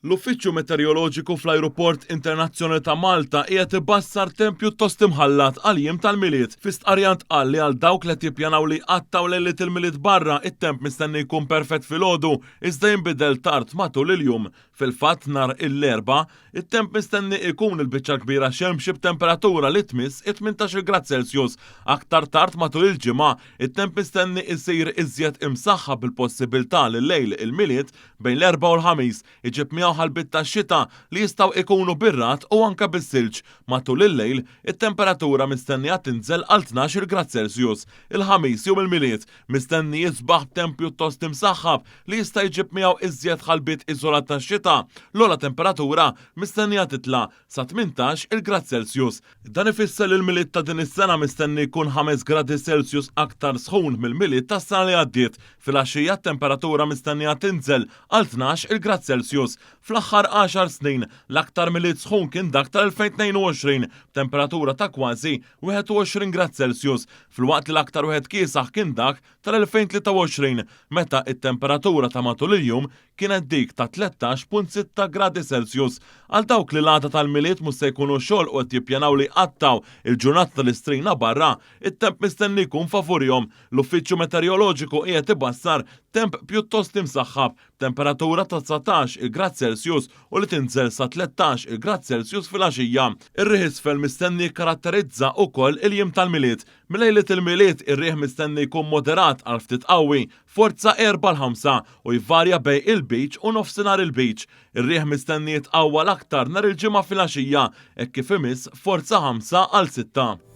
L-Uffiċċju Meteoroloġiku fl-Ajruport Internazzjonali ta' Malta qiegħed ibassar temp pjuttost imħallat għall-jiem tal-Milied. Fi stqarrija ntqal li għal dawk li qed jippjanaw li jqattgħu lejliet il-Milied barra, it-temp mistenni jkun perfett filgħodu iżda jinbidel tard matul il-jum. Fil-fatt nhar l-Erbgħa, it-temp mistenni ikun il-biċċa l-kbira xemxi b'temperatura li tmiss it-18-il grad Celsius. Aktar tard matul il-ġimgħa, it-temp mistenni isir iżjed imsaħħab bil-possibiltà li lejl il-Milied bejn l-Erbgħa u l-Ħamis iġib miegħu ħalbiet tax-xita li jistgħu ikunu bir-ragħad u anke bis-silġ. Matul il-lejl, it-temperatura mistennija tinżel għal 12-il grad Celsius. Il-Ħamis, Jum il-Milied, mistenni jisbaħ b'temp pjuttost imsaħħab li jista' jġib miegħu iżjed ħalbiet iżolat tax-xita. L-ogħla temperatura mistennija titla' sa 18 il grad Celsius. Dan ifisser li l-Milied ta' din is-sena mistenni jkun 5 gradi Celsius aktar sħun mill-Milied tas-sena li għaddiet. Filgħaxija t-temperatura mistennija tinżel għal 12 il grad Celsius. Fl-aħħar għaxar snin, l-aktar Milied sħun kien dak tal-2022 b'temperatura ta' kważi 21 grad Celsius, filwaqt li l-aktar wieħed kiesaħ kien dak tal-2023 meta t-temperatura ta' matul il-jum kienet dik ta' 13.6 gradi Celsius. Għal dawk li l-għada tal-Milied mhux se jkunu xogħol u qed jippjanaw li jqattgħu il-ġurnata tal-Istrina barra, it-temp mistenni jkun favurihom. L-Uffiċċju Meteoroloġiku qiegħed ibassar temp pjuttost imsaħħab, b'temperatura ta' 19 il grad Celsius u li tinżel sa 13 il grad Celsius filgħaxija. Ir-riħ isfel mistenni jikkaratterizza ukoll il-jiem tal-Milied. Mil-lejliet il-Milied ir-riħ mistenni jkun moderat għal ftit qawwi, forza 4 għal 5, u jvarja bejn il-Lbiċ u Nofsinhar il-Lbiċ. Ir-riħ mistenni jitqawwa l-aktar nhar il-Ġimgħa filgħaxija hekk kif imiss forza 5 għal 6.